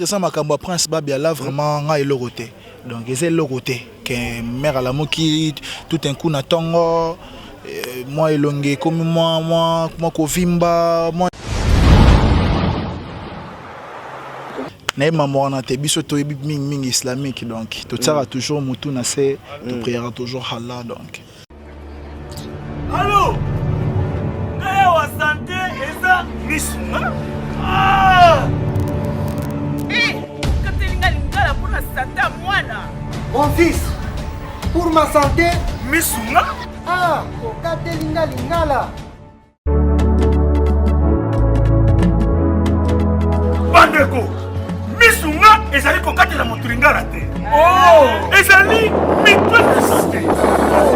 Eza makambo ya Prince Babia là vraiment nga eloko te. Donc eza eloko te que mère alamuki tout un coup na tongo euh, mwa elongi ekomi mwa mwa mwa kovimba mwa nayebi mambo wana te biso toyebi mingi mingi islamique donc totiaka mm. toujours mutu na se mm. topriaka toujours Allah donc Allo Ngai awa sante eza misu ah! Eh, kateli nga lingala mpo na sante mwana. Mon fils, pour ma santé misu nga Ah, okateli nga lingala. Bandeko, misu nga ezali kokatela moto lingala te. Oh! Ezali mutuelle de santé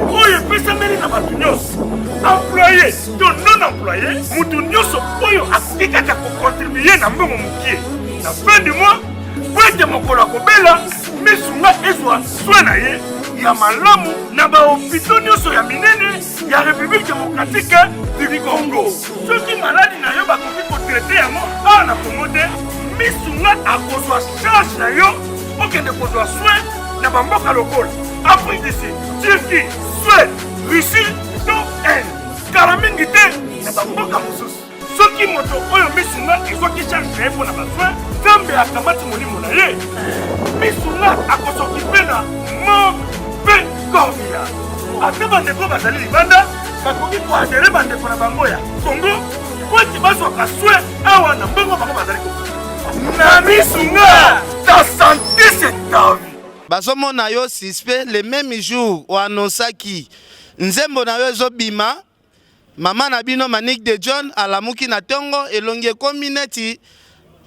oyo epesameli na bato nyonso, employe to non employe, moto nyonso oyo akoki kaka kokontribue na mbongo mokie na fin du mois mpo ete mokolo akobela misunga ezwa soin na ye ya malamu na bahopito nyonso ya minene ya Republique démocratique du Congo. Soki maladi na yo bakoki kotraite yango awa na Congo te, misunga akozwa charge na yo okende kozwa soin na bamboka lokola Afrique du Sud, Turquie, Suède, Russie to Inde. Kala mingi te na bamboka mosusu. Soki moto oyo misunga ezwaki charge na ye mpo na basoin, Nzambe akamati molimo na ye. Misunga akosokipe na morgue mpe corbillard. Ata bandeko bazali libanda bakoki koadere bandeko na bango ya Congo mpo ete bazwaka soin awa na mbongo bango bazali kofuta. Na misunga, ta sante c'est ta vie. Bazomona yo suspect le meme jour o annoncaki nzembo na yo ezobima Mama na bino Manick de John alamuki na tongo elongi ekomi neti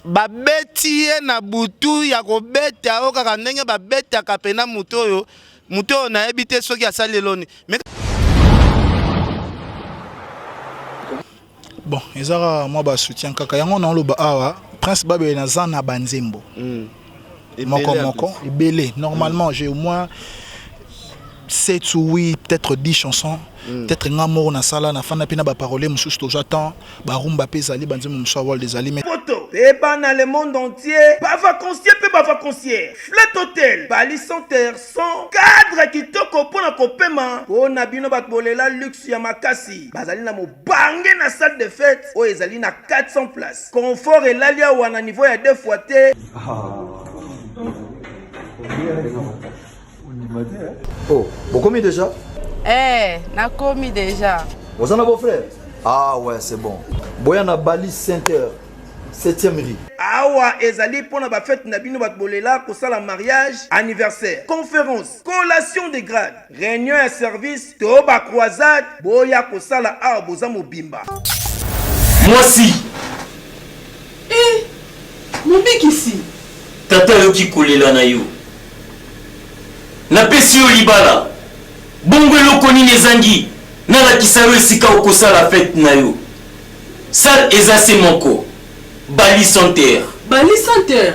babeti ye na butu ya kobeta oyo kaka ndenge babetaka pena moto oyo moto oyo nayebi te soki asali eloni mais Bon, eza kaka mwa ba soutien kaka yango naoloba awa Prince Babele naza na banzembo mm. moko moko ebele normalement mm. j'ai au moins 7 ou 8 peut-être 10 chansons mm. peut-être nga moko nasala nafanda mpe na baparole mosusu tozwa temps barumba mpe ezali banzembo mosusu ya world ezali mais poto mpe bana le monde entier bavacancier mpe bavacancière flat hotel bali center sans cadre kitoko mpo na kopema mpo na bino bato bolela luxe ya makasi bazali na mobange na salle de fête oyo ezali na 400 places confort elali awa na niveau ya deux fois te Oh, bokomi déjà Eh, nakomi déjà. Oza na beau-frère Ah ouais, c'est bon. Boya na Bali 5 heures. 7e rue. Awa ezali mpo na bafete na bino bato bolela kosala mariage, anniversaire, conférence, collation de grade, réunion ya service to ba croisade, boya kosala awa boza mobimba. Mwasi! Eh! Mobikisi! Tata ayoki kolela na yo. Napesi yo libala. Bongo eloko nini ezangi nalakisa yo esika okosala fete na yo? Salle eza se moko. Bali Center. Bali Center?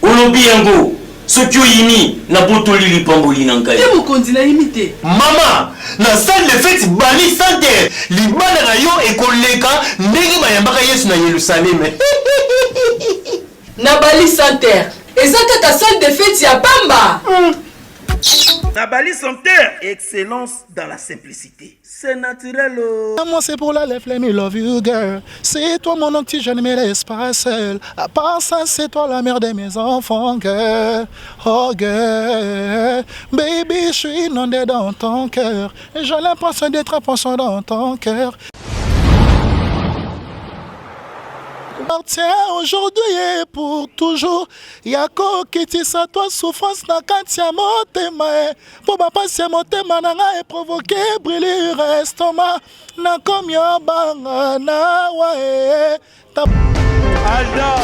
Olobi yango, soki oyimi, nabotoli lipamboli na ngai. Te mokonzi, nayimi te. Mama, na salle de fete Bali Center, libala na yo ekoleka ndenge bayambaka Yesu na Yelusaleme. Na Bali Center, eza kaka salle de fete ya pamba? Na Bali Center, excellence dans la simplicité. C'est naturel oh. Moi c'est pour la lèvre, let me love you girl. C'est toi mon oxygène, me laisse pas seul. À part ça, c'est toi la mère de mes enfants, girl. Oh girl, baby, je suis inondé dans ton cœur. J'ai l'impression d'être un poisson dans ton cœur. Tiens, aujourd'hui et pour toujours yako kitisa toi souffrance na kati ya motema e mpo bapasi ya motema na ngai eprovoke brûlure estomac nakomi obanga nawa e Alda.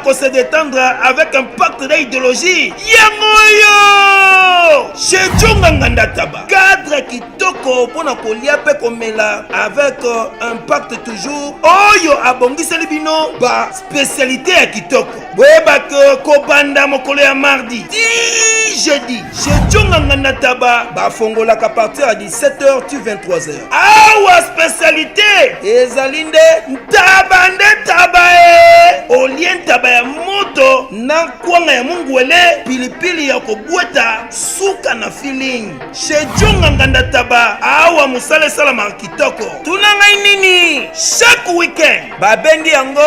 ko se détendre avec impact na idéologie yango oyo chez Djonga Nganda Taba cadre kitoko mpo na kolia mpe komela avec euh, impact toujours oyo abongiseli bino ba spécialité ya kitoko boyeba ke kobanda mokolo ya mardi ti jeudi chez Djonga Nganda Taba bafongolaka partir ya 17h ti 23h awa spécialité ezali nde ntaba nde ntaba e olie ntaba ya moto na kwanga ya mungwele pilipili ya kobweta suka na feeling chez Djonga Nganda Taba awa mosala esalamaka kitoko tuna ngai nini chaque week-end babengi yango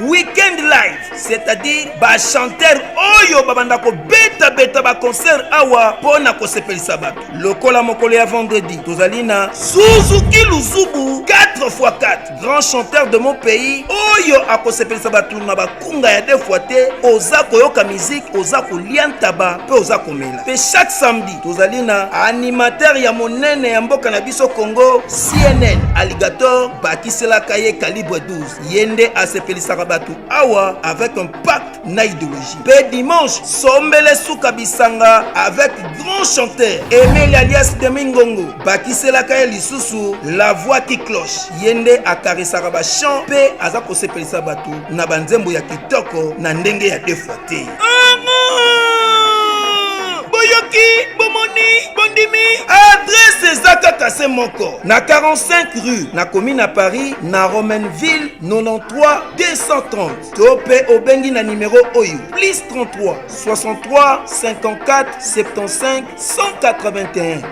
week-end live c'est-à-dire bachanteur oyo babanda kobetabeta baconcert awa mpo na kosepelisa bato lokola mokolo ya vendredi tozali na suzuki luzubu 4x4 grand chanteur de mon pays oyo akosepelisa bato na bakunga ya deux fois te oza koyoka miziki oza kolia ntaba mpe oza komela mpe chaque samedi tozali na animateur ya monene ya mboka na biso congo cnn alligator bakiselaka ye calibre 12 ye nde asepelisaka bato awa avec un pacte na idéologie mpe dimanche sombele suka bisanga avec grand chanteur emeli alias demingongo bakiselaka ye lisusu la voix qui cloche ye nde akarisaka bachant mpe aza kosepelisa bato na banzembo ya kitoko na ndenge ya deux fois te boyoki bomoni bondimi adrese eza kaka se moko na 45 rue na komi na paris na romainville 93 230 to mpe obengi na nimero oyo plus 33 63 54 75 181.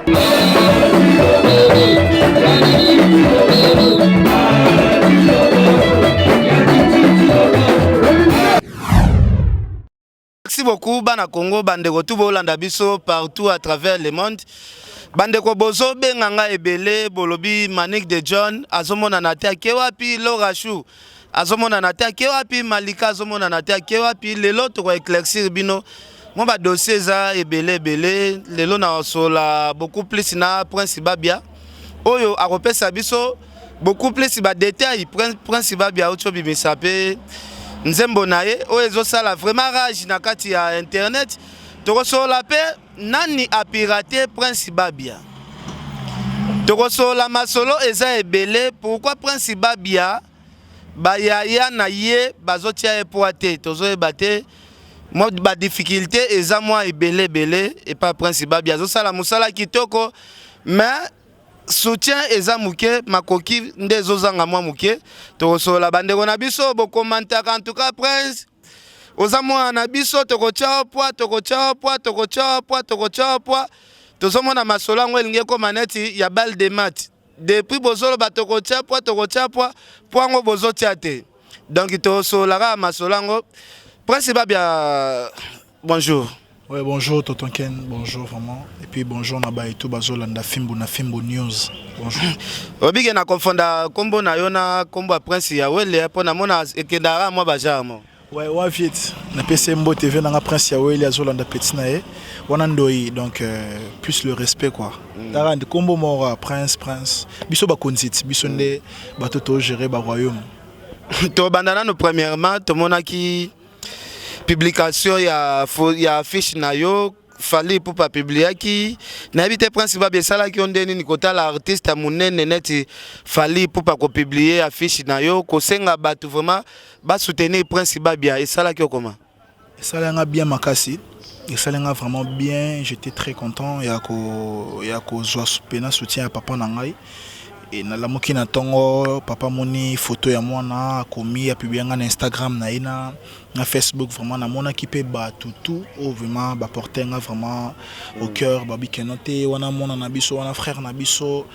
Merci beaucoup bana Congo bandeko tout bolanda biso partout à travers le monde. Bandeko bozo benga nga ebele bolobi Manick de John azomonana te ake wapi Laura Chou azomonana te ake wapi Malika azomonana te ake wapi lelo toko éclaircir bino mwa ba dossier eza ebele ebele lelo na sola beaucoup plus na Prince Babia oyo akopesa biso beaucoup plus ba détails prince babia auti obimisa mpe nzembo na ye oyo ezosala vraiment rage na kati ya internet tokosolola mpe nani apirate prince babia tokosolola masolo eza ebele pourquoi prince babia bayaya na ye bazotia ye poa te tozoyeba te mwa badifficulté eza mwa ebele ebele epa prince babia azosala mosala kitoko mais soutien eza moke makoki nde ezozanga mwa moke tokosolola bandeko na biso bokomantaka en tout cas prince oza mwana na biso tokotya yo pwa tokotya yo pwa tokotya yo pwa tokotya yo pwa tozomona masolo yango elingi ekoma neti ya balle de match depuis bozoloba tokotya pwa tokotya pwa pwa yango bozotya te donc tosolola kaka masolo yango prince babia Bonjour. Ouais, bonjour Tonton Ken, bonjour vraiment. Et puis bonjour na ba et tout bazolanda Fimbu na Fimbu News. Bonjour. Obike na konfonda kombo na yo na kombo ya Prince ya Wele po na mona ekendaka mwa ba genre mo. Ouais, wa viet. Na pese mbote ve nanga Prince ya Wele azolanda petit na ye. Wana ndoyi donc euh, plus le respect quoi. Mm. Tara ndi kombo moko Prince Prince. Biso ba konzit, biso nde bato to gérer ba royaume. To banda nanu premièrement tomonaki publication ya, ya affiche na yo Fally Ipupa publiaki nayebi te Prince Babi esalaki yo nde nini kotala artiste ya monene neti Fally Ipupa kopublie affiche na yo kosenga bato vraiment basoutenir Prince Babia esalaki yo koma? Esali nga bien makasi esali nga vraiment bien j'étais très content ya ko ya kozwa pena soutien ya papa na ngai e nalamuki na ntongo papa amoni photo ya mwana akomi apublie nga na Instagram na ye na na Facebook vraiment namonaki mpe bato tout oyo vraiment baporte nga vraiment au cœur babi keno te wana mwana na biso wana frère na biso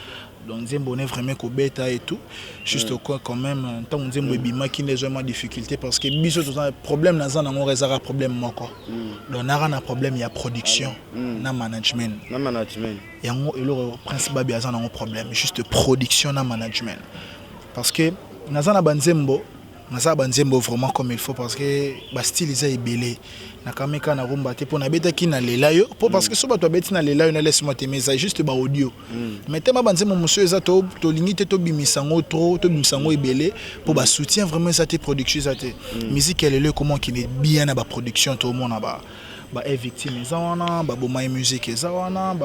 donc nzembo ne vraiment kobeta et tout juste mm. quoi quand même ntango nzembo mm. ebimaki nde ezwama difficulté parce que biso toza problème naza nango ezaka problème moko mm. donc naka na problème ya production mm. na management na management yango eloko prince babi aza nango problème juste production na management parce que naza na banzembo. Naza banzembo vraiment comme il faut, parce que bastyle eza ebele. Nakami kaka na rumba te, mpo nabetaki na lela yo, mpo parce que so bato babeti na lela yo na laisse moi t'aimer, eza juste baaudio. Mais tema banzembo mosusu eza tolingi te tobimisa yango trop, tobimisa yango ebele, mpo basoutien vraiment eza te, production eza te. Musique ya lelo ekoma okende bien na baproduction. Tomona ba e victime eza wana, baboma ye, musique eza wana,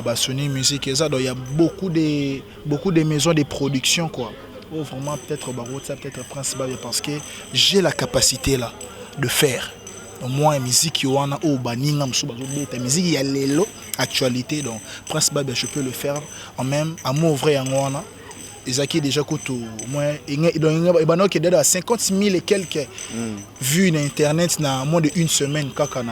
basoni musique eza. Donc il y a beaucoup de maisons de production, quoi. Oh, vraiment, peut-être barotia, peut-être Prince Babia, parce que j'ai la capacité là de faire au moins musique wana oyo baninga mosusu bazobeta, musique ya lelo, actualité. Donc Prince Babia, je peux le faire en même. Amour vrai, yango wana ezalaki déjà kutu moins, donc ebanda okende à 50 000 et quelques vues na internet na moins de une semaine, kaka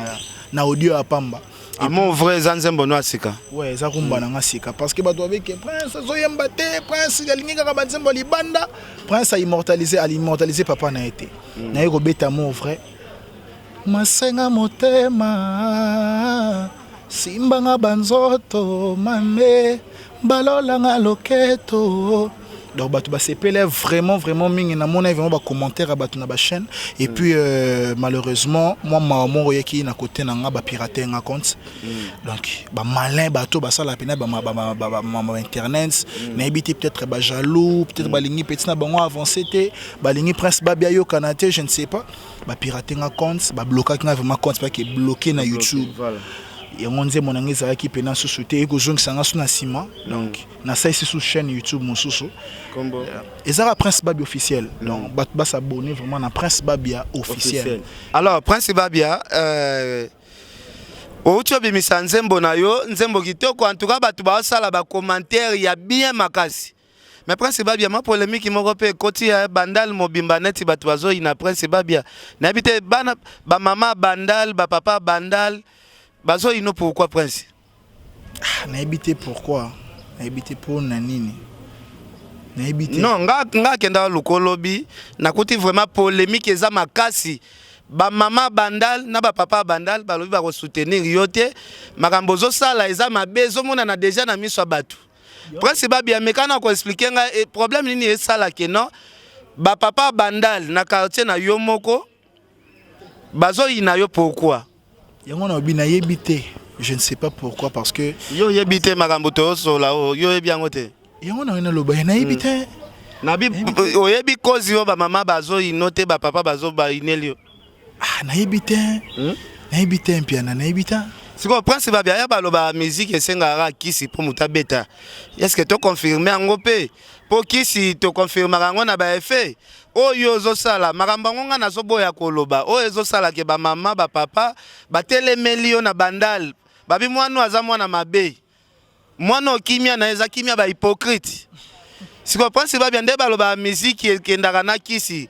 na audio ya pamba. Amour vrai eza nzembo no ya sika? Ouais, eza rumba na nga sika, parce que bato babeke Prince azoyemba te, Prince alingi kaka banzembo ya libanda, Prince aimmortalise, alimmortalise papa na ye te. Naye kobeta amour vrai, masenga motema, simbanga banzoto, mame balolanga loketo. Donc bato basepele vraiment, vraiment mingi. Namona vraiment bacommentaire ya bato na bachaîne. Et puis malheureusement, mwa mawa moko oyaki na côté na nga, bapirate nga compte. Donc bamalin, bato basala pena bainternet, nayebi te, peut-être bajaloux, peut-être balingi petit na bango avance te, balingi Prince Babia ayokana te, je ne sais pas. Bapirate nga compte, bablokaki nga vraiment compte, pake bloqué na YouTube. Yango nzembo na ngai ezalaki mpena susu te, ekozongisa nga so na nsima. Donc nasalisi su chaîne YouTube mosusu, ezaka Prince Babia officiel. Donc bato basabone vraiment na Prince Babia officiel. Alors Prince Babia, outi obimisa nzembo na yo, nzembo kitoko. En tout cas bato baosala bacommentaire ya bien makasi. Mais Prince Babia, ma polémique moko mpe ekoti ya Bandal mobimba, neti bato bazoyina Prince Babia. Nayebi te, bana bamama Bandal, bapapa Bandal bazoyino pourquoi, Prince? Ah, nayebi te pourquoi, nayebi te mpo na nini, nayebi te. Non, nga akendaka luka olobi, nakuti vraiment polémique eza makasi. Bamama Bandal na bapapa Bandal balobi bakosoutenir yo te, makambo ozosala eza mabe, ezomonana déjà na miso ya bato. Prince Babia, meka na koexpliquer ngai problème nini esalake non bapapa Bandal na quartier na yo moko bazoyina yo, pourquoi? Yango nalobi, nayebi te, je ne sais pas pourquoi, parce que Yo oyebi te makambo toyosola oyo, yo oyebi yango te? Yango na naloba, nayebi te. Nabi oyebi kozi oyo bamama bazoyino te, bapapa bazobayineli yo? Ah, nayebi te, nayebi te, mpiana, nayebi te. Sikoyo Prince Babia, ya baloba musique esengaka kisi mpo moto abeta. Est-ce toconfirme yango mpe? Mpo kisi toconfirmaka yango na baeffet oyo ozosala. Makambo yango ngai nazoboya koloba, oyo ezosalake bamama bapapa batelemeli yo na Bandal, babi mwana aza mwana mabe, mwana okimia na ye eza kimia, bahypocrite. Sikoyo Prince Babia, nde balobaka miziki ekendaka na kisi,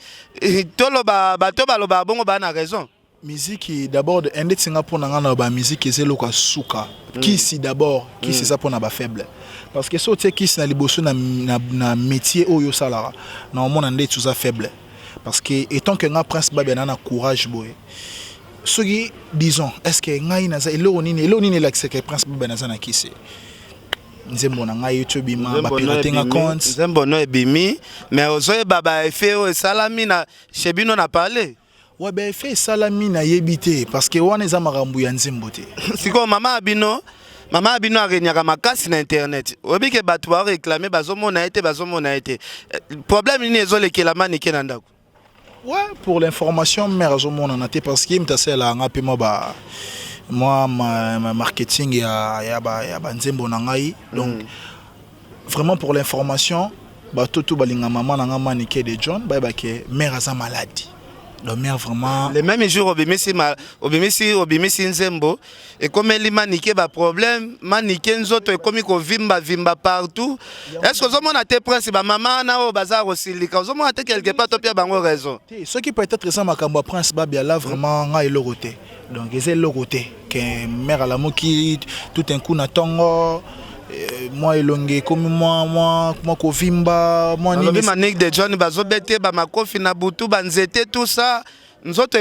toloba bato balobaka bongo baa na raison? Miziki d'abord, ndeti nga, mpo na nga na bamiziki eza eloko ya suka. Kisi d'abord, kisi eza mpona bafaible, parce que so otie kisi na liboso na métier oyo osalaka, na omona ndeti oza faible. Parce que étant que nga Prince Babia na courage boye, soki disons, est ce que ngai naza eloko nini, eloko nini elakisaka Prince Babia naza na kisi? Nzembo na ngai eti obima, bapirate nga compte. Nzembo no ebimi, mais ozoyeba baeffet oyo esalami na chez bino na parler? Ouais, baeffet esalami, nayebi te, parce que wana eza makambo ya nzembo te. Sikoyo mama ya bino, mama ya bino aregnaka makasi na internet. Oyebi ke bato baoréclame, bazomona ye te, bazomona ye te. Problème nini ezolekela Manike na ndako? Ouais, pour l'information, mère azomonana te, parce que ye moto asalelaka nga mpe mwa marketing ya banzembo na ngai. Donc vraiment, pour l'information, bato tu balinga mama na nga Manike de John bayebake mère aza maladi. Donc mère vraiment Le même jour obimisi obimisi nzembo, ekomeli Manike baproblème. Manike nzoto ekomi kovimbavimba partout. Est ce que ozomona te, Prince, bamama wana oyo baza kosilika, ozomona te quelque part topia bango raison? Te, soki peut-être eza makambo ya Prince Babia la, vraiment ngai eloko te. Donc eza eloko te ke mère alamuki tout un coup na ntongo, mwa elongi ekomi mwa kovimba, mwa nini. Alobi Manique de John bazobete bamakofi na butu, banzete, tout ça, nzoto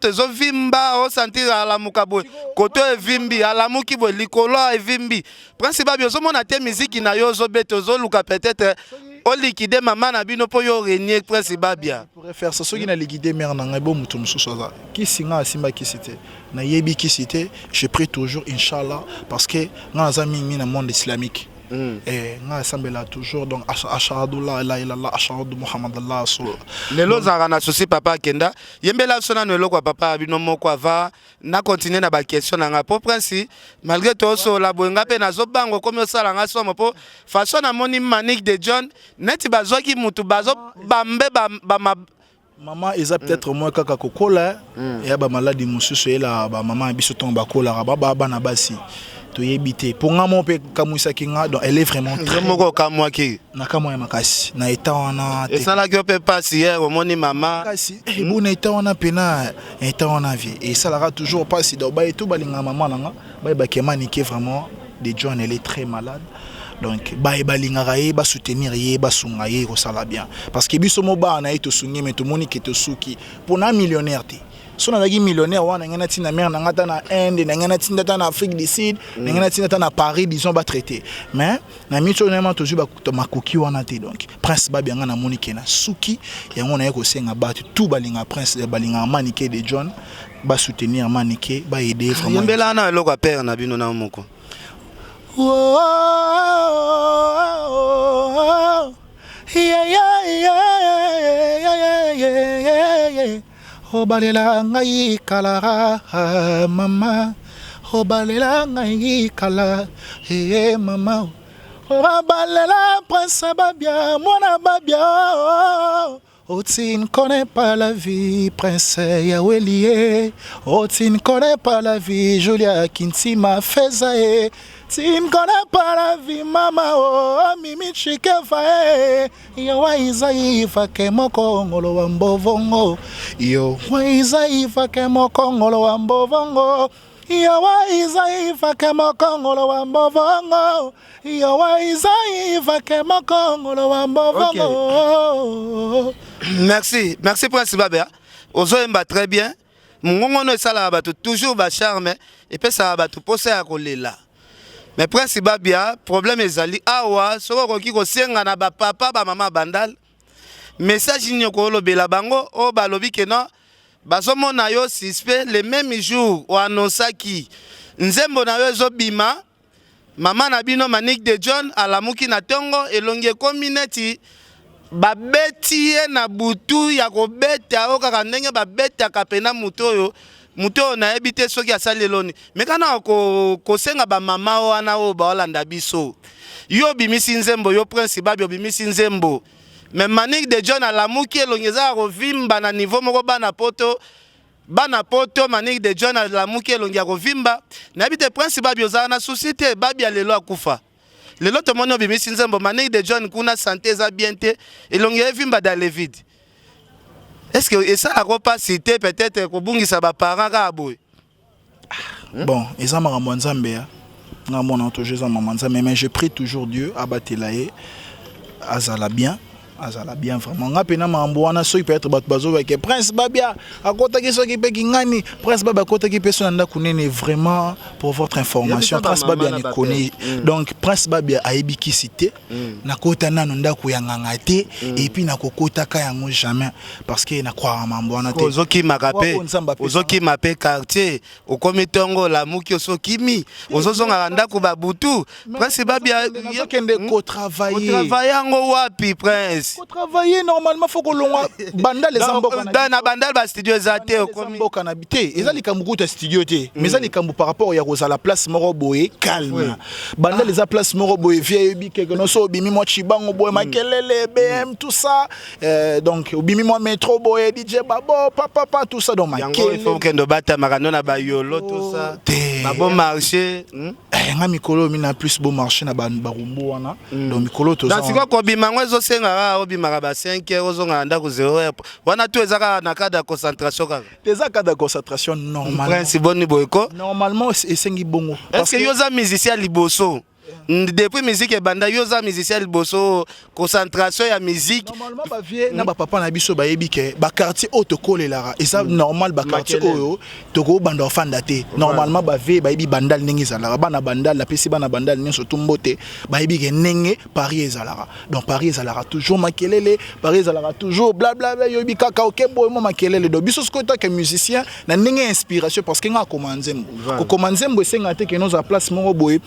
ezovimba, osentir alamuka boye, koto evimbi, alamuki boye, likolo evimbi. Prince Babi, ozomona te miziki na yo ozobeta, ozoluka peut-être Oliquide mama na bino mpo yo renier Prince Babia. Pourrait faire ça soki na liquide mère na ngai bo moto mosusu aza kisi nga asimba kisi te nayebi kisi te. Je prie toujours, inchallah, parce que nga naza mingi na monde islamique. Eh, nga asambela toujours, donc ashhadu la ilaha illallah, ashhadu muhammad allah rasul. Lelo ozalaka na souci papa akenda. Yembela biso nano eloko ya papa ya bino moko ava na continue na baquestion na nga, mpo Prince, malgré tosola boye, nga mpe nazobanga okomi osala nga somo, mpo façon namoni Manique de John neti bazwaki mutu bazobambe ba Mama eza peut-être moi kaka kokola eya bamaladi mosusu eyelaka bamama ya biso ntongo bakolaka ba bana basi, toyebi te. Mpo nga moko mpe kamwisaki nga, donc elle est vraiment très moko okamwaki. Na kamwa ya makasi na eta wana te. Esalaki yo mpe mpasi hier omoni mama? Kasi bo na eta wana pena eta wana vie esalaka toujours mpasi. Donc baye to balingaka mama na nga bayebaki Manike vraiment de John, elle est très malade. Donc baye balingaka ye basoutenir ye, basunga ye, kosala bien, parce que biso mo bana na ye tosungi, me tomoni ke tosuki mpo na millionnaire te. So nazalaki millionnaire wana, ngai natinda mare na ngai ata na Inde, na ngai natinda ata na Afrique du Sud, na ngai natinda ata na Paris, disons batraité. Mais na miso oyo nama tozwi makoki wana te. Donc Prince Babia, ngai namoni ke na suki yango naye kosenga bato tout balingaka Prince, balingaka Manike de John, basoutenir Manike, baaider vraiment. Yembela na eloko ya père na bino na moko. Oh, yeah. Obalela ngai kala, mama, obalela ngai kala, ee mama, obalela Prince Babia, mwana Babia. Oh, tu ne connais pas la vie, Prince Yawelie. Oh, tu ne connais pas la vie, Julia Kintima Fezae. Tu ne connais pas la vie, mama, oh, Mimi Chikefa, eh. Yo, Waiza ke moko ngolo wa mbovongo. Yo, Waiza ke moko ngolo wa mbovongo. Yo, Waiza ke moko ngolo wa mbovongo. Yo, Waiza ke moko ngolo wa mbovongo. Merci, merci Prince Babia, ozoyemba très bien. Mongongo no esalaka bato toujours bacharme, epesaka bato mposa ya kolela. Mais Prince Babia, problème ezali awa: soki okoki kosenga na bapapa, bamama Bandal, message nini okolobela bango oyo balobi ke non, bazomona yo suspect? Le même jour oannonsaki nzembo na yo ezobima, mama na bino Manique de John alamuki na ntongo, elongi ekomi neti babeti ye na butu ya kobeta oyo kaka ndenge babetaka pena motu oyo. Motu oyo nayebi te soki asali eloni. Me kana kosenga bamama wana oyo baolanda biso, yo obimisi nzembo, yo Prince Babi obimisi nzembo, me Manique de John alamuki, elongi eza ya kovimba na niveau moko. Bana Poto, bana Poto, Manique de John alamuki elongi ya kovimba. Nayebi te, Prince Babi, ozala na souci te. Babi ya lelo akufa lelo, tomoni obimisi nzembo, Manique de John kuna santé eza bien te, elongi evimba dans le vide. Est ce que esalaka mpasi te peut-être kobungisa baparent kaka boye? Bon, eza makambo ya Nzambe ya nga mona toujours, eza makambo ya Nzambe, mais je prie toujours Dieu abatela ye, azala bien, azala bien vraiment. Nga mpena makambo wana, soki peut-être bato bazobake Prince Babia akotaki soki mpe kingani, Prince Babia akotaki mpe so na ndako nene. Vraiment, pour votre information, Prince Babia ne connaît, donc Prince Babia ayebi kisi te. Nakota nano ndako ya nganga te, et puis nakokotaka yango jamais, parce que nakwaka mambo wana te. Ozokimaka mpe, ozokima mpe quartier, okomi ntongo olamuki, osokimi, ozozongaka ndako babutu. Prince Babia, nazokende kotravailler. Kotravailler yango wapi, Prince? Kotravailler, normalement faut kolongwa Bandal, eza mboka na Bandal, bastudio eza te. Okomi mboka na te, eza likambo kuta studio te, mais eza likambo par rapport ya kozala place moko boye calme. Bandal eza place moko boye vie eyebi keke nyonso. Obimi mwa Chibango boye, makelele, BM, tout ça, donc obimi mwa métro boye, DJ Babo, papapa, tout ça, donc yango il faut okende obatamaka ndo na bayolo, tout ça, babo marché. Nga mikolo mina plus beau marché na barumbu wana, donc mikolo toza sikoyo kobima yango ezosenga kaka obimaka ba 5 heures, ozongaka ndako 0 heure. Wana tu eza kaka na cadre ya concentration kaka? Eza cadre ya concentration normalement. Prince, boni boye ko? Normalement esengi bongo. Est ce que yo oza musicien liboso? Depuis musique ebanda, yo oza musicien liboso, concentration ya musique. Normalement ba vieux na ba papa na biso bayebi ke ba quartier oyo tokolelaka eza normal, ba quartier oyo tokobanda ofanda te. Normalement ba vieux bayebi Bandal ndenge ezalaka. Bana Bandal, napesi bana Bandal nyonso tu mbote, bayebi ke ndenge Paris ezalaka. Donc Paris ezalaka toujours makelele, Paris ezalaka toujours blablabla, yoyebi kaka oke boye mwa makelele. Donc biso sikoyo take musicien na ndenge ya inspiration, parce que nga akoma nzembo, kokoma nzembo esengaka te ke nozala place moko boye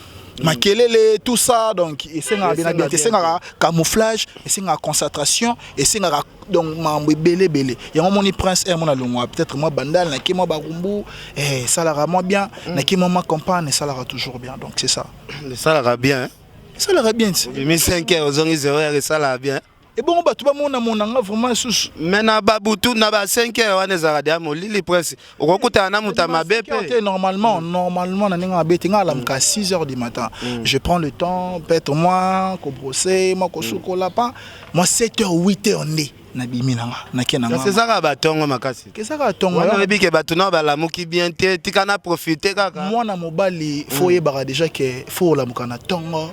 makelele, tout ça. Donc esengaka bien bien te, esengaka camouflage, esengaka concentration, esengaka donc makambo ebele ebele. Yango moni Prince air mona longwa peut-être mwa Bandal, nake mwa Barumbu, esalaka mwa bien, nake mwa ma campagne, esalaka toujours bien. Donc c'est ça. Esalaka bien. Esalaka bien ti. Obimi 5 heures, ozongi 0 heure, esalaka bien. Ebongo bato bamona monanga vraiment susu. Mais na babutu na ba 5 heures wana ezalaka deya molili. Prince, okokutana na moto ya mabe mpe. Te, normalement na ndenge mabe te. Nga alamuka à 6 heures du matin, je prends le temps peut-être moi kobrosser, moi kosukola pa moi 7 heures, 8 heures nde nabimi nanga, nake na. Kasi ezaka batongo makasi. Ezaka tongo. Wana oyebi ke bato nao balamuki bien te, tika na profite kaka. Mwana mobali, faut oyebaka déjà ke faut olamuka na ntongo,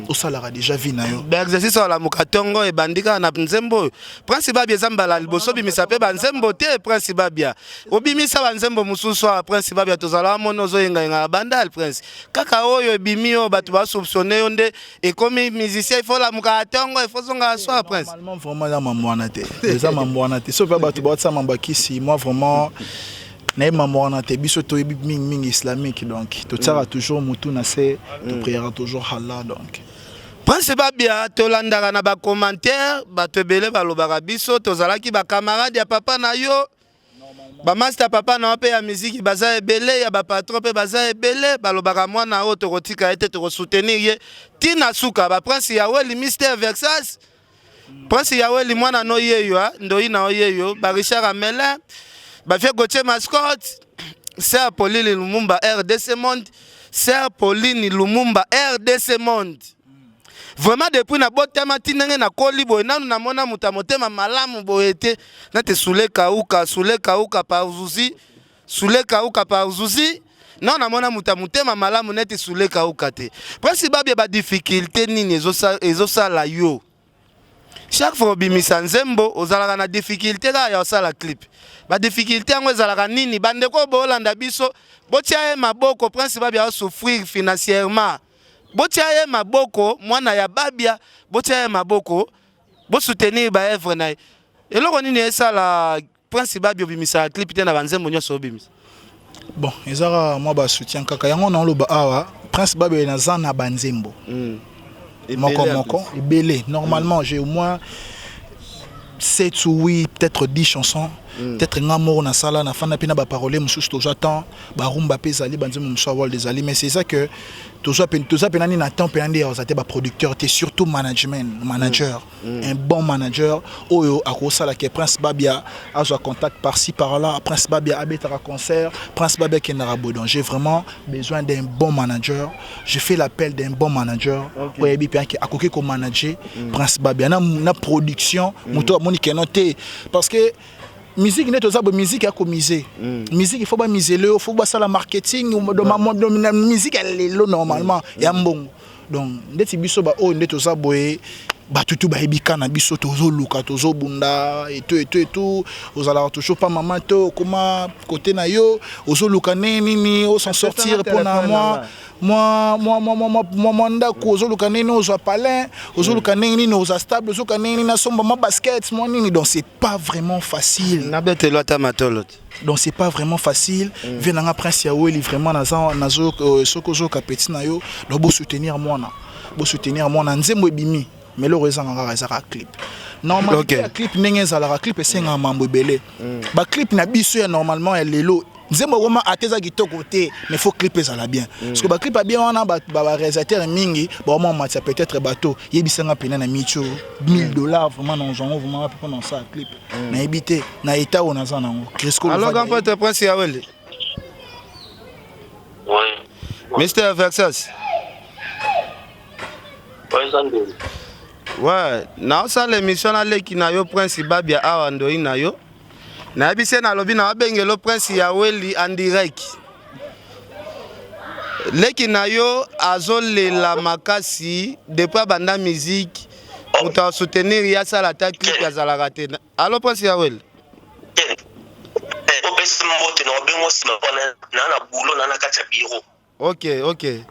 osalaka déjà vie na yo. Baexercice olamuka ntongo ebandi kaka na nzembo oyo. Prince Babia, eza mbala liboso obimisa mpe banzembo te. Prince Babia, obimisa banzembo mosusu awa. Prince Babia, tozala mona ozoyengayenga na Bandal. Prince, kaka oyo ebimi oyo, bato basoupçonne yo nde ekomi musicien, il faut lamuka ntongo, il faut zonga soir, Prince. Normalement vraiment eza mambo wana te, eza mambo wana te. Soki mpe bato baotisa mambo ya kisi, moi vraiment nayebi mambo wana te. Biso toyebi mingimingi islamique, donc totiaka toujours motu na se, topriera toujours Allah, donc. Prince Babia, tolandaka na bacommentaire, bato ebele balobaka biso tozalaki bacamarade ya papa na yo, bamaster papa na yo mpe ya miziki baza ebele, ya bapatron mpe baza ebele. Balobaka mwana oyo tokotika ye te, tokosoutenir ye ntina suka. Baprince Yaweli, Mister Vexas, Prince Yaweli, mwana no yeyo, ndoi na yo yeyo, baRichard Amelin, bavie Gautier Mascotte, Sœur Pauline Lumumba RDC Monde, Sœur Pauline Lumumba RDC Monde. Vraiment, depuis nabotama ti ndenge nakoli boye, nanu namona moto ya motema malamu boye te nate Sule Kauka. Sule Kauka Parzuzi, Sule Kauka Parzuzi, non, namona moto ya motema malamu neti Sule Kauka te. Prince Babia, badifficulté nini ezosala yo chaque fois obimisa nzembo ozalaka na difficulté kaka ya osala clip? Badifficulté yango ezalaka nini? Bandeko oyo boolanda biso, botia ye maboko. Prince Babia asouffrir financièrement, botia ye maboko. Mwana ya Babia, botia ye maboko, bosoutenir baœuvre na ye. Eloko nini esala, Prince Babia, obimisaka clip te na banzembo nyonso obimisa? Bon, ezaka mwa basoutien kaka. Yango naoloba awa, Prince Babia, naza na banzembo moko moko ebele. Normalement j'ai au moins 7 ou 8, peut-être 10 chansons. Peut-être nga moko nasala, nafanda mpe na baparole mosusu, tozwa temps, barumba mpe ezali, banzembo mosusu ya world ezali. Mais c'est ça que tozwa mpena nde na temps mpena nde ya te, baproducteur te, surtout management, manager, un bon manager oyo akosala ke Prince Babia azwa contact par-ci par-là, Prince Babia abetaka concert, Prince Babia akendaka boye. Donc j'ai vraiment besoin d'un bon manager. Je fais l'appel d'un bon manager oyo ayebi mpe ake akoki komanager Prince Babia na production. Moto amoni keno te, parce que musique nde toza boye, musique ya komise, musique il faut bamisele yo, faut basala marketing. Donc musique ya lelo normalement ya mbongo. Donc ndeti biso baoyo nde toza boye, bato tu bayebi ka na biso, tozoluka, tozobunda etu etu etu. Ozalaka toujours pa mama te, okoma kote na yo, ozoluka nde nini osan sortir mpona mwa ndako, ozoluka ndenge nini ozwa palin, ozoluka ndenge nini ozwa stable, ozoluka ndenge nini nasomba mwa basket, mwa nini. Donc c'est pas vraiment facile. Nabetelo ata matolo te. Donc c'est pas vraiment facile. Vie nanga Prince Yaweli, vraiment naza nazo soki ozoyoka petit na yo, donc bosoutenir mwana, bosoutenir mwana. Nzembo ebimi, mais eloko ezanga kaka ezaka clip. Normalement ya clip, ndenge ezalaka, clip esengaka mambo ebele. Baclip na biso ya normalement ya lelo, nzembo ekoma ate eza kitoko te, mais faut clip ezala bien, parce que baclip ya bien wana, baréalisateur mingi baoma matia peut-être bato yebisanga pena na micho 1000 $, vraiment nazwango vraiment wapi mpona osala clip? Nayebi te na état oyo naza nango. Crisco. Alors, grand prêtre Prince Yaweli. Oui. Mr Vexas. Oui, Zandeli. Ouais, naosala émission naleki na yo Prince Babia awa, ndoi na yo. Nayebi se nalobi na babengelo Prince Yaweli en direct. Leki na yo azolela makasi depuis abanda musique moto asoutenir ye asala ata clip azalaka te. Allo Prince Yawel. Opesi mbote na obengo nsima wana na na boulot na na kati ya bureau. Ok ok.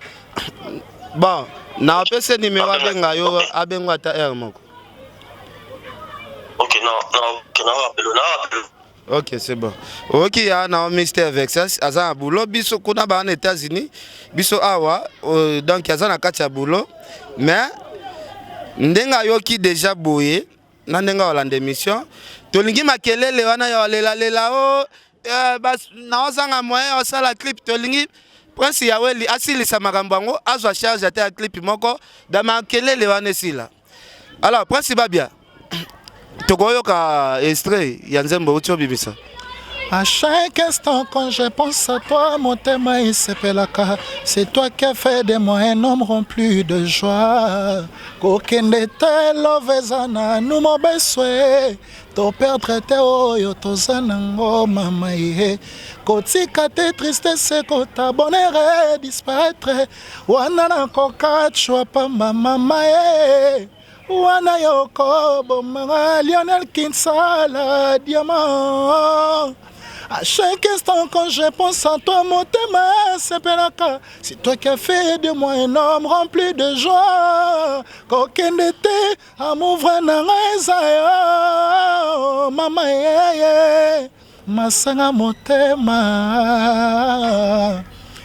Bon, na opesi numero abenga yo abengo ata heure moko. Ok, non, non, ok, na rappelo, na rappelo. Ok, c'est bon. Ok, ya na Mr. Vexas, aza na boulot biso kuna ba na États-Unis, biso awa euh, donc aza na kati ya boulot, mais ndenge ayoki déjà boye na ndenge olanda émission, tolingi makelele wana ya lela lela o eh, naozanga moyen ya osala clip tolingi Prince Yaweli asilisa makambo yango azwa charge ata ya clip moko da makelele wana esila. Alors Prince Babia tokoyoka extrait ya nzembo outi obimisa. À chaque instant quand je pense à toi, motema esepelaka. C'est toi qui as fait de moi un homme rempli de joie. Kokende te love eza nanu mobeswe. To perdre te oyo toza nango mama ye. Kotika te tristesse ekota bonheur e disparaître. Wana nakokatshwa pamba mama ye. Wana yo okoboma Lionel Kinsala diamant. À chaque instant quand je pense à toi, motema esepelaka. C'est toi qui as fait de moi un homme rempli de joie. Kokende te, amour vrai na ngai eza yo, mama yeye. Masanga motema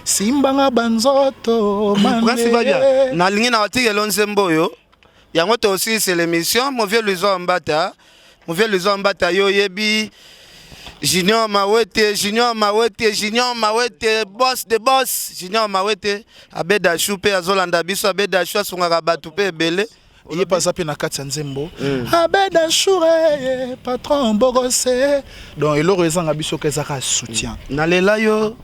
simbanga banzoto Prince Babia nalingi na batikelo nzembo oyo yango tosilisa l'émission mon vieux Luizo Mbata mon vieux Luizo Mbata yo oyebi Junior Mawete Junior Mawete Junior Mawete boss de boss Junior Mawete Abeda Chou mpe azolanda biso Abeda Chou asungaka bato mpe ebele ye mpe aza mpe na kati ya nzembo mm. abeda shure patron bogose donc eloko ezanga biso ka ezaka soutien mm. nalela yo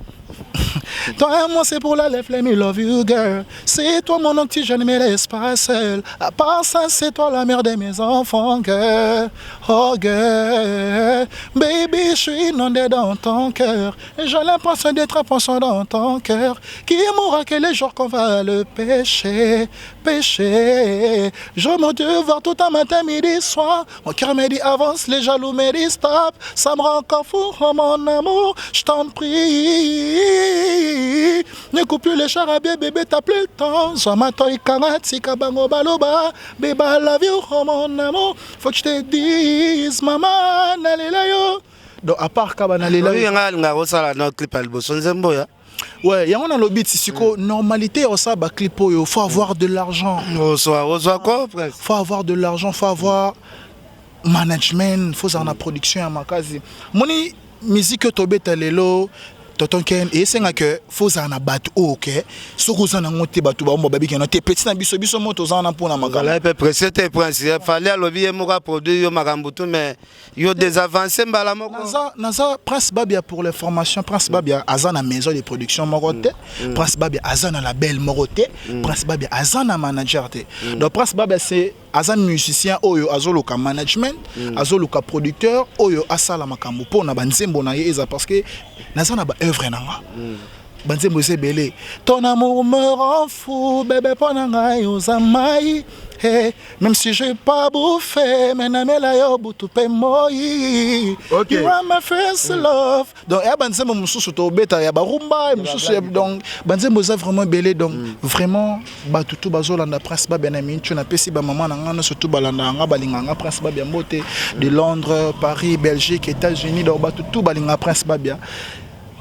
Toi et moi c'est pour la lèvre, let me love you girl. C'est toi mon oxygène, ne me laisse pas seul. À part ça, c'est toi la mère de mes enfants, girl. Oh girl, baby, je suis inondé dans ton cœur. J'ai l'impression d'être un poisson dans ton cœur. Qui mourra que les jours qu'on va le pêcher péché. Je me devoir tout un matin, midi, soir. Mon cœur me dit avance, les jaloux me disent stop. Ça me rend encore fou, oh mon amour, je t'en prie. Ne coupe plus les charabia, bébé, t'as plus le temps. Zwa toi, kanga, tika, bango, baloba. Bébé, I love you, oh mon amour. Faut que je te dise, maman, nalela yo. Donc, à part kaba, nalela yo. Nga alingaka kosala na clip ya liboso nzembo ya Ouais, yango nalobi ti siko mm. normalité ya osala ba clip oyo, faut avoir de l'argent. Ozwa ozwa ko presque. Faut avoir de l'argent, faut avoir management, faut zala na production ya makasi. Moni musique oyo tobeta lelo tonton Ken esenga que faut zala na bato oyo ke soki oza nango te bato baomba babiki na te petit na biso biso mo toza wana mpona makambo. Ozalaki mpe presse te prince, fallait alobi ye moko aproduire yo makambo tout mais Yo désavancé mbala moko. Naza, naza Prince Babia pour les formations. Prince Babia aza na maison de production moko te. Mm. Prince Babia aza na label moko te. Mm. Prince Babia aza na manager te. Mm. Donc Prince Babia c'est aza musicien oyo azoluka management, mm. azoluka producteur oyo asala makambo po na ba nzembo na ye eza parce que naza na ba œuvre na nga. Mm. Banzembo eza ebele. Ton amour me rend fou, bébé po na ngai oza mai. Hey, même si j'ai pas bouffé, mais namela yo butu pe moi. Okay. You are my first mm. love. Donc ya banzembo mosusu tobeta ya barumba mosusu ya donc banzembo eza vraiment ebele donc mm. vraiment bato tu bazolanda Prince Babia na mintu napesi ba mama na nga nyonso tu balanda nga balinga nga Prince Babia mbote de Londres, Paris, Belgique, États-Unis donc bato tu balinga Prince Babia.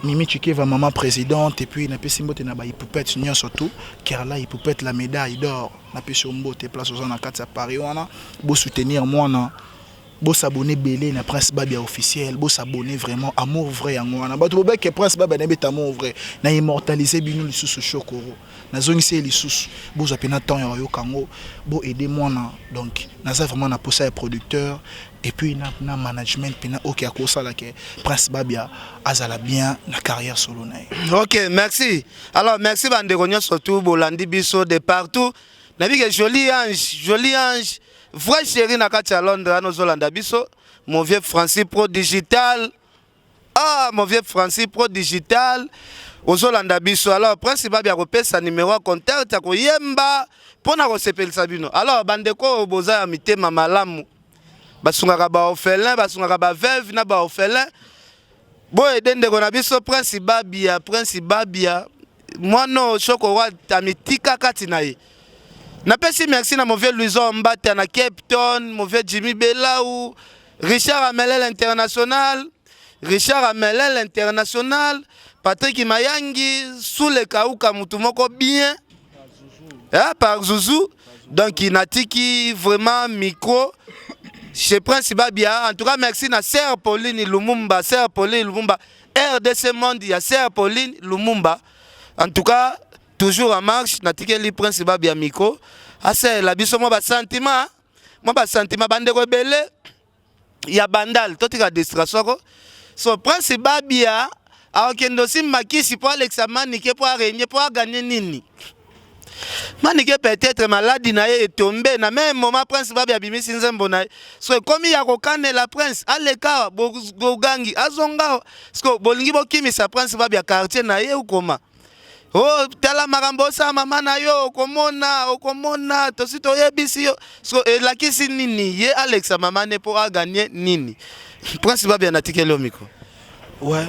Mimi Chikeva maman présidente et puis napesi mbote na ba ipupette nyonso tout Kerla ipupette la médaille d'or Napesi yo mbote place oza na kati ya Paris wana bo soutenir mwana bo s'abonner ebele na Prince Babia officiel bo s'abonner vraiment amour vrai yango wana bato bobeke Prince Babia na beta amour vrai na immortaliser bino lisusu Shokoro nazongisi ye lisusu bozwa pena temps ya koyoka yango bo aider mwana donc naza vraiment na posa ya producteur et puis na, na management pena oyo akosala ke Prince Babia azala bien na carrière solo na ye. Ok merci alors merci bandeko nyonso tout bolandi biso de partout nayebi ke jolie ange jolie ange vrai chéri na kati ya Londres wana ozolanda biso mon vieux Francis Pro Digital ah mon vieux Francis Pro Digital. Ozolanda biso. Alors Prince Babi akopesa numero ya contact, akoyemba mpo na kosepelisa bino. Alors bandeko oyo boza ya mitema malamu, basungaka ba orphelin, basungaka ba veuve na ba orphelin, boyede ndeko na biso Prince Babia. Prince Babia mwana oyo Shoko amitika kati na ye. Napesi merci na mauvais Louison Mbata na Cape Town, mauvais Jimmy Belau, Richard Amelel International, Richard Amelel International, Patrick Mayangi, Soule Kauka mutu moko bien. Hein, par Zouzou. Donc natiki vraiment micro chez Prince Babia. En tout cas, merci na sœur Pauline Lumumba, sœur Pauline Lumumba, RDC Monde, ya sœur Pauline Lumumba. En tout cas, toujours en marche, natikeli Prince Babia micro. Asalela biso mwa ba sentiment, mwa ba sentiment bandeko ebele ya Bandal, totika distraction ko. So Prince Babia akokende osimba kisi mpo alekisa Manike mpo arenye mpo aganye nini? Manike peut-être maladi na ye etombe na même moment Prince Babia abimisi nzembo na ye. So ekomi ya kokanela Prince aleka bogangi azonga siko bolingi bokimisa Prince Babia quartier na ye okoma. Oh, tala makambo osala mama na yo, okomona okomona tosi toyebisi yo. So elakisi nini ye alekisa mama ne mpo aganye nini? Prince Babia natikeli yo micro. Ouais,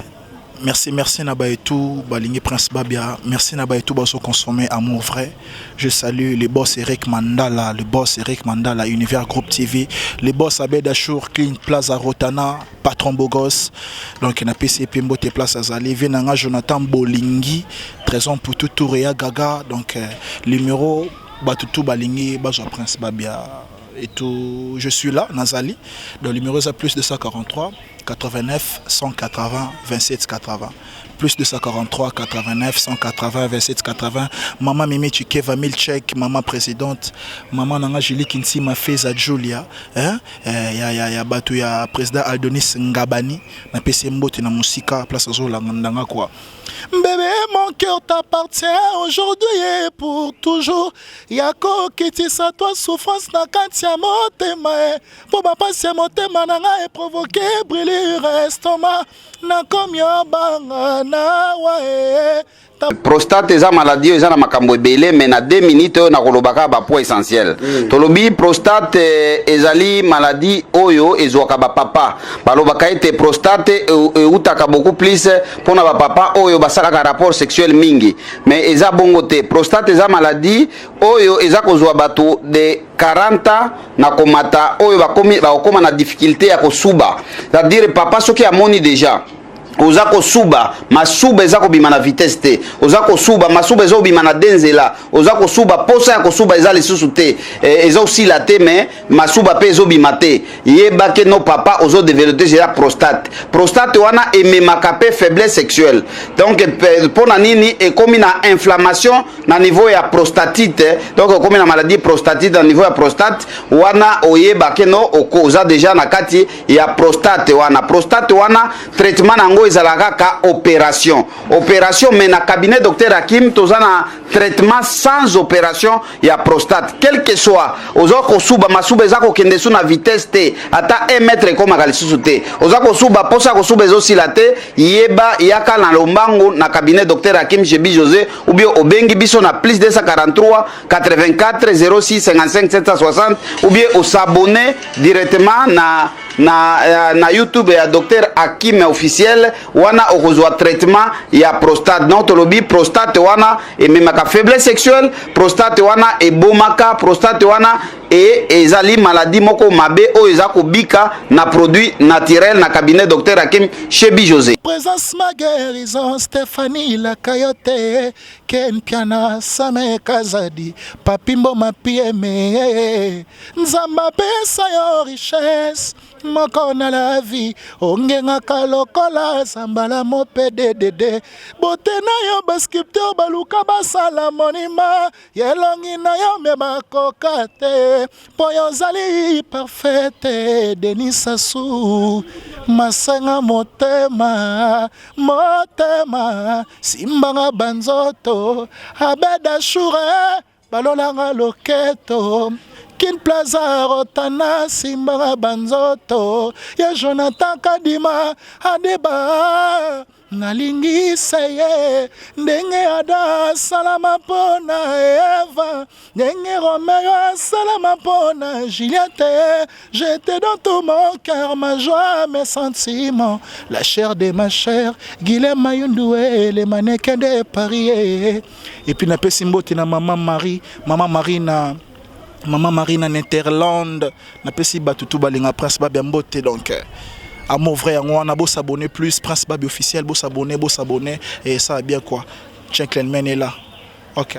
merci, merci na baetu balingi Prince Babia, merci na baetu bazo consommer amour vrai. Je salue le boss Eric Mandala, le boss Eric Mandala, Univers Group TV, le boss Abed Achour, Clean Plaza Rotana, patron Bogos. Donc na PC Pembo te place azali, vie nanga Jonathan Bolingi, Trésor Poutou Touréa Gaga, donc euh, numéro batutu balingi bazwa Prince Babia et tout, je suis là Nazali. Donc numéro ça plus 243 89 180 27 80. Plus 243 89 180 27 80. Maman Mimi Chikeva Milchek, maman présidente, maman nanga Julie Kinsima Feza Julia, hein? Eh, ya ya ya batu ya président Aldonis Ngabani, na pesi mbote na musika place azolanga ndanga quoi. Bébé, mon cœur t'appartient aujourd'hui et pour toujours. Yako kitisa toi souffrance na kati ya motema eh. Po bapasi ya motema na ngai eprovoke brûlure estomac. Nakomi obanga nawa eh. Prostate eza maladie oyo eza na makambo ebele mais na 2 minutes oyo nakoloba kaka ba points essentiels. Tolobi prostate eh, ezali maladie oyo ezwaka ba papa. Balobaka ete prostate eutaka beaucoup plus mpona ba papa oyo basalaka rapport sexuel mingi, mais eza bongo te. Prostate eza maladie oyo eza kozwa bato de 40 ans na komata oyo bakomi bakokoma na difficulté ya kosuba, c'est-à-dire papa soki amoni déjà oza kosuba masuba eza kobima na vitesse te, oza kosuba masuba eza kobima na de nzela, oza kosuba posa ya kosuba eza lisusu te, eh, eza osila te mais masuba pe ezobima te, yeba ke no papa ozo developer deja prostate. Prostate wana ememaka pe faiblesse sexuelle, donc pona nini ekomi na inflammation na niveau ya prostatite, donc okomi na maladie prostatite na niveau ya prostate wana, oyeba ke no oza deja na kati ya prostate wana. Prostate wana traitement na yango ezalaka kaka opération, opération, mais na cabinet docteur Hakim toza na traitement sans opération ya prostate. Quel que soit oza kosuba masuba eza kokende su na vitesse te, ata 1 mètre ekomaka lisusu te, oza kosuba posa ya kosuba ezosila te, yeba yaka na lombangu na cabinet docteur Hakim Shebi José, ou bien obengi biso na plus 243 84 06 55 760, ou bien osabonner directement na na, na YouTube ya Dr Hakim officiel, wana okozwa traitement ya prostate. Donc tolobi prostate wana ememaka faiblesse sexuelle, prostate wana ebomaka, prostate wana e ezali maladie moko mabe oyo eza kobika na produit naturel na cabinet Dr Hakim Shebi José. Présence ma guérison, Stéphanie la Coyote, Ken Piana, Same Kazadi, Papi Mboma PME, Nzamba pesa yo richesse moko na la vie, ongengaka lokola zambala mope DDD, bote na yo ba sculpteur baluka basala monument, elongi na yo me bakoka te, po yo ozali parfaite. Denis Sassou masenga motema motema simbanga banzoto, Abed Achoure balolanga loketo, Kin Plaza Rotana simbanga banzoto, ya Jonathan Kadima Adeba. Nalingisa ye ndenge Ada asalama mpo na Eva, ndenge Romeo asalama mpo na Juliette. Je te donne tout mon cœur, ma joie, mes sentiments, la chair de ma chair, Guilhem Mayundue, le mannequin de Paris. Et puis napesi mbote na maman Marie, maman Marie na maman Marie na Netherlands, napesi bato tu balinga Prince Babia mbote. Donc amour vrai yango wana. Bosabonner plus, Prince Babi officiel, bosabonner, bosabonner et ça va bien quoi. Gentleman est là. Ok.